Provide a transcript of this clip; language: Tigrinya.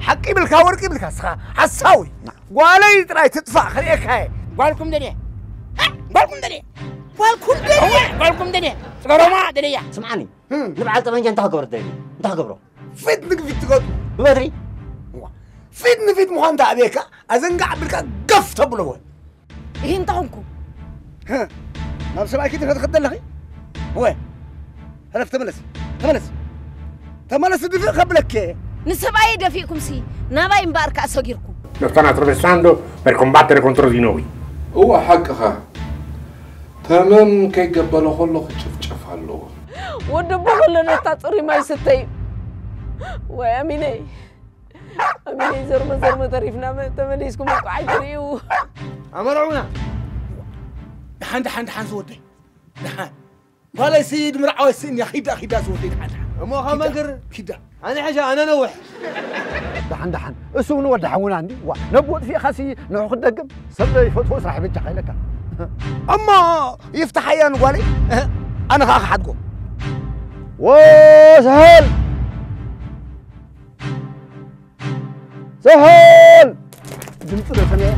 ሓቂ ይብልካ፣ ወርቂ ይብልካ፣ እስኻ ሓሳዊ። ጓለይ ጥራይ ትጥፋእ፣ ክርእየካ እየ። ጓልኩም ደልየ። ጓልኩም ደልየ። ጓልኩም ደልየ። ጓልኩም ደልየ። ጽገሮማ ደልያ። ስምዓኒ፣ ንበዓል ጠመንጃ እንታይ ክገብሮ ትደሊ? እንታይ ክገብሮ? ፊት ንፊት ትገጥሞ። ብበትሪ? እዋ። ፊት ንፊት ምዃን ተኣብየካ፣ ኣዘንጋዕ ኣቢልካ ገፍ ተብሎ ወይ። ይህ እንታይ ኾንኩ? ናብ ሰብኣይኪ ድፍእ ትኸዲ ኣለኺ? ወይ፣ ሕለፍ፣ ተመለስ፣ ተመለስ፣ ተመለስ፣ ድፍእ ከብለኪ። ንሰብኣየይ ደፊእኩምሲ፣ ናባይ እምበኣር ከኣ ሰጊርኩም። Lo stanno attraversando per combattere contro di noi. እዋ፣ ሓቅኻ። ተመን ከይገበሎ ከሎ ክጭፍጨፍ ኣለዎ። ወዲ ኣቦ ከሎ ነታ ጽሩይ ማይ ይስተ እዩ። ወይ ኣሚነይ። ኣሚነይ፣ ዘርመ ዘርመ ተሪፍና፣ መ-፣ ተመሊስኩም እኮ ኣይትርእዩ። ኣመርዑና። ደሓን፣ ደሓን፣ ደሓን ዝወደይ። ደሓን። ጓለይ ስኢድ ምርዓወይ ስእን እያ። ኪዳ፣ ኪዳ ዝወደይ፣ ደሓን፣ ደሓን። እሞ ኸመ ኪዳ፣ ግር-? ኪዳ። ኣነ ሕሻ፣ ኣነ ነውሕ። ደሓን፣ ደሓን። እሱ እውን ወዲ ሓውና እንዲ። ዋ፣ ነቦ ጥፊእኻሲ ንዑ ክትደግም። ሰብ ዘይፈትዎ ስራሕ በጃኻ ኢለካ። እሞ ይፍታሓያ ንጓለይ። ኣነ ኸኣ ክሓድጎ። ወሰሃል! ሰሃል! ድምፂ ዶ ሰሚዐ?